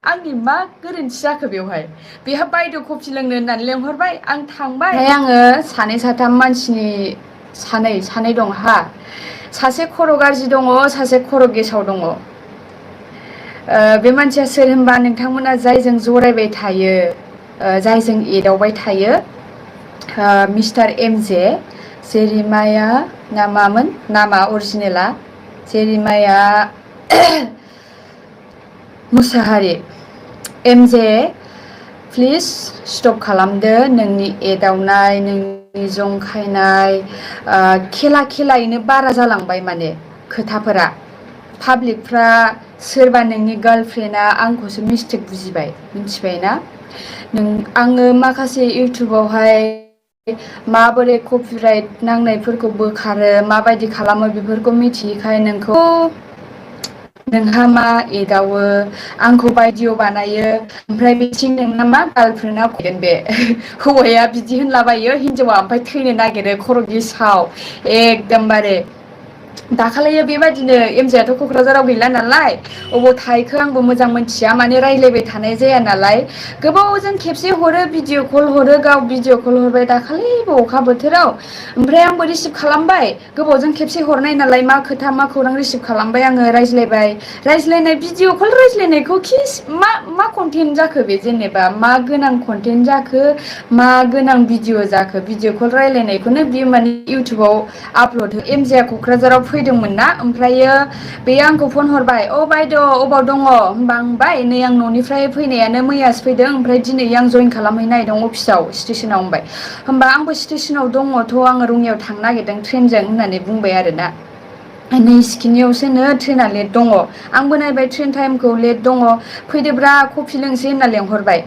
आंनि मा गोरोन्थि जाखो बेवहाय बेहा बायद' कफि लोंनो होननानै लेंहरबाय आं थांबाय ओमफ्राय आङो सानै साथाम मानसिनि सानै दं हा सासे खर' गाज्रि दङ सासे खर' गेसाव दङ बे मानसिया सोर होनबा नोंथांमोना जायजों जरायबाय थायो जायजों एदावबाय थायो मिस्टार एम जे जेरिमाया नामामोन नामा अरिजिनेला Jeremiah Mushahary M J please stop खालामदो नोंनि एदावनाय नोंनि जंखायनाय खेलायैनो बारा जालांबाय माने खोथाफोरा पाब्लिकफ्रा सोरबा नोंनि गार्लफ्रेन्डआ आंखौसो मिस्टेक बुजिबाय मिथिबायना आङो माखासे इउटुबावहाय माबोरै कपिराइट नांनायफोरखौ बोखारो माबायदि खालामो बेफोरखौ मिथियैखाय नोंहा मा एदावो आंखौ बायदिअ बानायो ओमफ्राय बिथिं नोंना मा गार्लफ्रेन्डआ फैगोन बे हौवाया बिदि होनलाबायो हिनजावा ओमफ्राय थैनो नागिरो खर' गेसाव एकदमबारे दाखालियो बेबायदिनो एमजेआथ' क'क्राझाराव गैला नालाय अबाव थाहैखो आंबो मोजां मोनथिया माने रायज्लायबाय थानाय जाया नालाय गोबावजों खेबसे हरो भिडिअ कल हरो गाव भिडिअ कल हरबाय दाखालिबो अखा बोथोराव ओमफ्राय आंबो रिसिभ खालामबाय गोबावजों खेबसे हरनाय नालाय मा खोथा मा खौरां रिसिभ खालामबाय आङो रायज्लायनाय भिडिअ कल रायज्लायनायखौ मा कन्टेन्ट जाखो बे जेनेबा मा गोनां कन्टेन्ट जाखो मा गोनां भिडिअ जाखो भिडिअ कल रायज्लायनायखौनो बियो माने इउटुबाव आपलड एमजेआ क'क्राझाराव फैदोंमोन ना ओमफ्रायो बेयो आंखौ फन हरबाय बायद' अबाव दङ होनबा आंबाय नै आं न'निफ्राय फैनायानो मैयासो फैदों ओमफ्राय दिनै आं जइन खालामहैनो नागिरदों अफिसाव स्टेसनाव होनबा आंबो स्टेसनाव दङथ' आङो रङियाव थांनो नागिरदों ट्रेनजों होननानै बुंबाय आरोना नै सिखिनियावसोनो ट्रेना लेट दङ आंबो नायबाय ट्रेन टाइमखौ लेट दङ फैदोब्रा कफि लोंसै होनना लेंहरबाय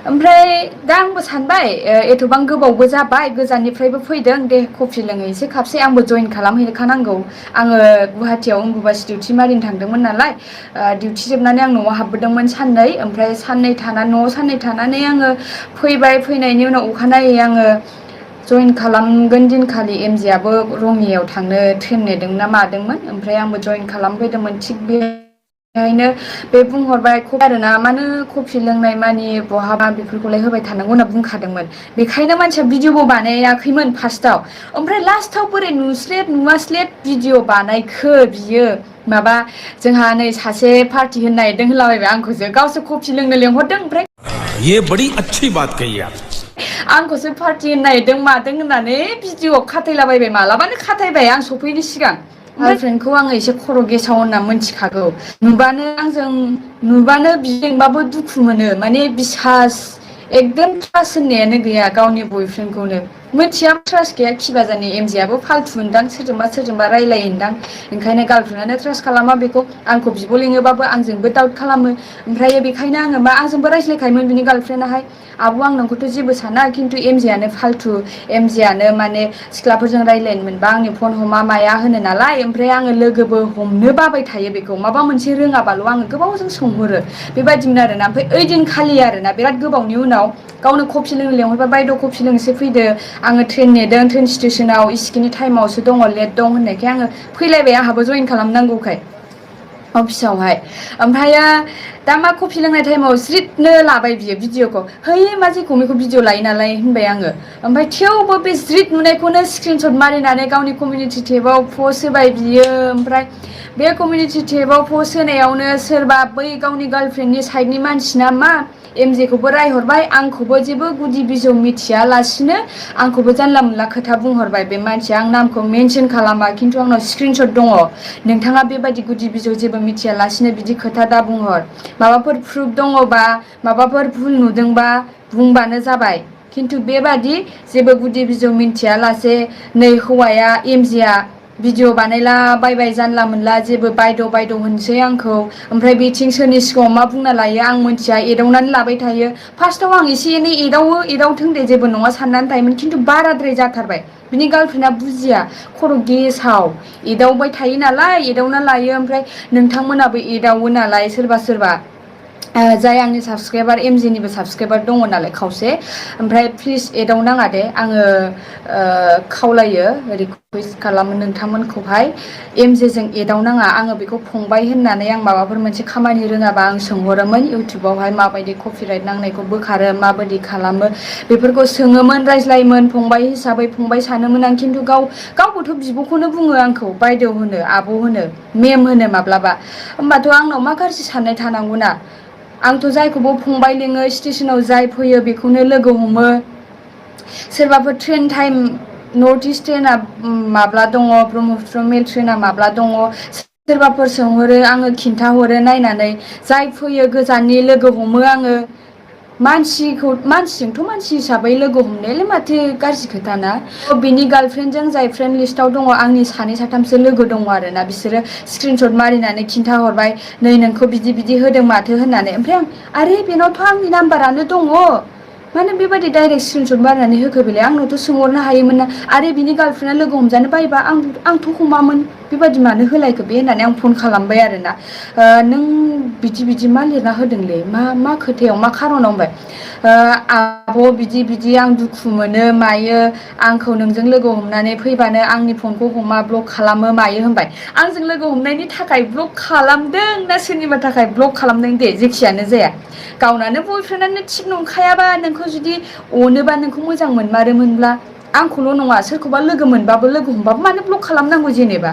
ओमफ्राय दा आंबो सानबाय एथ'बां गोबावबो जाबाय गोजाननिफ्रायबो फैदों दे कफि लोंहैसै खाबसे आंबो जइन खालामहैखानांगौ आङो गुवाहाटियाव अम्बुबासि डिउटि मारिनो थांदोंमोन नालाय डिउटि जोबनानै आं न'आव हाबबोदोंमोन साननै ओमफ्राय न'आव साननै थानानै आङो फैबाय फैनायनि उनाव अखानायै आङो जइन खालामगोन दिनखालि एमजेआबो रङियायाव थांनो ट्रेन नेदों ना मादोंमोन ओमफ्राय आंबो जइन खालामफैदोंमोन थिग बेहायनो बे बुंहरबाय आरोना मानो कफि लोंनाय मानि बहाबा बेफोरखौलाय होबाय थानांगौ होनना बुंखादोंमोन बेखायनो मानसिया भिडिअबो बानायाखैमोन फार्स्टआव ओमफ्राय लास्टाव बोरै नुवास्लेद भिडिअ बानायखो बियो माबा जोंहा नै सासे पार्टि होनो नागिरदों होनलाबायबाय आंखौसो गावसो कफि लोंनो लेंहरदों ओमफ्राय ये बड़ी अच्छी बात कही आप आंखौसो पार्टि होनो नागिरदों मादों होननानै भिडिअ खाथायलाबायबाय मालाबानो खाथायबाय आं सफैनो सिगां गार्लफ्रेन्डखौ आङो एसे खर' गेसाव होनना मिथिखागौ नुबानो बिदोंबाबो दुखु मोनो माने बिसास एकदम ट्रास्ट होननायानो गैया गावनि बयफ्रेन्डखौनो मिथिया ट्रास्ट गैया खिबाजानि एमजेआबो फाल्थु मोनदां सोरजोंबा रायलायोदां ओंखायनो गार्लफ्रेन्डआनो ट्रास्ट खालामा बेखौ आंखौ बिब' लिङोबाबो आंजोंबो डाउट खालामो ओमफ्राय बेखायनो आङो आंजोंबो रायज्लायखायोमोन बिनि गार्लफ्रेन्डआहाय आब' आं नोंखौथ' जेबो साना खिन्थु एमजेआनो फाल्थु एमजेआनो माने सिख्लाफोरजों रायज्लायनो मोनबा आंनि फन हमा माया होनो नालाय ओमफ्राय आङो लोगोबो हमनो बाबाय थायो बेखौ माबा मोनसे रोङाबाल' आङो गोबावजों सोंहरो बेबायदिमोन आरोना ओमफ्राय ओइदिनखालि आरोना बिराद गोबावनि उनाव गावनो कफि लोंनो लेंहरबा बायद' कफि लोंनोसै फैदो आङो ट्रेन नेदों ट्रेन स्टेसनाव इसिखिनि टाइमावसो दङ लेट दं होननायखाय आङो फैलायबाय आंहाबो जइन खालामनांगौखाय अफिसावहाय ओमफ्रायो दा मा कफि लोंनाय टाइमाव ज्रिदनो लाबाय बियो भिडिअखौ है मा जेखौ मेखौ भिडिअ लायो नालाय होनबाय आङो ओमफ्राय थेवबो बे ज्रिद नुनायखौनो स्क्रिनसट मारिनानै गावनि कमिउनिटि टेबाव पस्ट होबाय बियो ओमफ्राय बे कमिउनिटि टेबाव पस्ट होनायावनो सोरबा बै गावनि गार्लफ्रेन्डनि साइडनि मानसिना मा एमजेखौबो रायहरबाय आंखौबो जेबो गुदि बिजौ मिथियालासिनो आंखौबो जानला मोनला खोथा बुंहरबाय बे मानसिया आं नामखौ मेनसन खालामा खिन्थु आंनाव स्क्रिनसट दङ नोंथाङा बेबायदि गुदि बिजौ जेबो मिथियालासिनो बिदि खोथा दा बुंहर माबाफोर प्रुफ दङबा माबाफोर भुल नुदोंबा बुंबानो जाबाय खिन्थु बेबादि जेबो गुदि बिजौ मिथियालासे नै हौवाया एमजेआ भिडिअ बानायला बायबाय जानला मोनला जेबो बायद' होनसै आंखौ ओमफ्राय बेथिं सोरनि सिगाङाव मा बुंना लायो आं मिथिया एदावनानै लाबाय थायो फार्स्टआव आं एसे एनै एदावथों दे जेबो नङा साननानै थायोमोन खिन्थु बाराद्राय जाथारबाय बिनि गार्लफ्रेन्डआ बुजिया खर' गेसाव एदावबाय थायो नालाय एदावना लायो ओमफ्राय नोंथांमोनाबो एदावो नालाय सोरबा जाय आंनि साबसक्राइबार एमजेनिबो साबसक्राइबार दङ नालाय खावसे ओमफ्राय प्लिज एदाव नाङा दे आङो खावलायो रिकुवेस्ट खालामो नोंथांमोनखौहाय एमजेजों एदाव नाङा आङो बेखौ फंबाय होननानै आं माबाफोर मोनसे खामानि रोङाबा आं सोंहरोमोन इउटुबावहाय माबायदि कपिराइट नांनायखौ बोखारो माबायदि खालामो बेफोरखौ सोङोमोन रायज्लायोमोन फंबाय हिसाबै फंबाय सानोमोन आं खिन्थु गावबोथ' बिब'खौनो बुङो आंखौ बायदेव होनो आब' होनो मेम होनो माब्लाबा होमबाथ' आंनाव मा गाज्रि साननाय थानांगौना आंथ' जायखौबो फंबाय लिङो स्टेसनाव जाय फैयो बेखौनो लोगो हमो सोरबाफोर ट्रेन टाइम नर्थ इस्ट ट्रेना माब्ला दङ ब्रह्मपुत्र मेल ट्रेना माब्ला दङ सोरबाफोर सोंहरो आङो खिन्थाहरो नायनानै जाय फैयो गोजाननि लोगो हमो आङो मानसिजोंथ' मानसि हिसाबै लोगो हमनायालाय माथो गाज्रि खोथाना बिनि गार्लफ्रेन्डजों जाय फ्रेन्ड लिस्टआव दङ आंनि सानै साथामसो लोगो दङ आरोना बिसोरो स्क्रिनशट मारिनानै खिन्थाहरबाय नै नोंखौ बिदि बिदि होदों माथो होननानै ओमफ्राय आरे बेनावथ' आंनि नाम्बारानो दङ माने बेबायदि डाइरेक्ट स्क्रिनशट मारिनानै होखो बेलाय आंनावथ' सोंहरनो हायोमोन ना आरे बिनि गार्लफ्रेन्डआ लोगो हमजानो बायोबा आंथ' हमामोन बेबायदि मानो होलायखो बे होननानै आं फन खालामबाय आरोना नों बिदि मा लिरना होदोंलै मा खोथायाव मा खारनाव होनबाय आब' बिदि आं दुखु मोनो मायो आंखौ नोंजों लोगो हमनानै फैबानो आंनि फनखौ हमा ब्लक खालामो मायो होनबाय आंजों लोगो हमनायनि थाखाय ब्लक खालामदों ना सोरनिबा थाखाय ब्लक खालामदों दे जेखियानो जाया गावनानो बयफ्रेन्डआनो थिग नंखायाबा नोंखौ जुदि अनोबा नोंखौ मोजां मोनमारोमोनब्ला आंखौल' नङा सोरखौबा लोगो मोनबाबो लोगो हमबाबो मानो ब्लक खालामनांगौ जेनेबा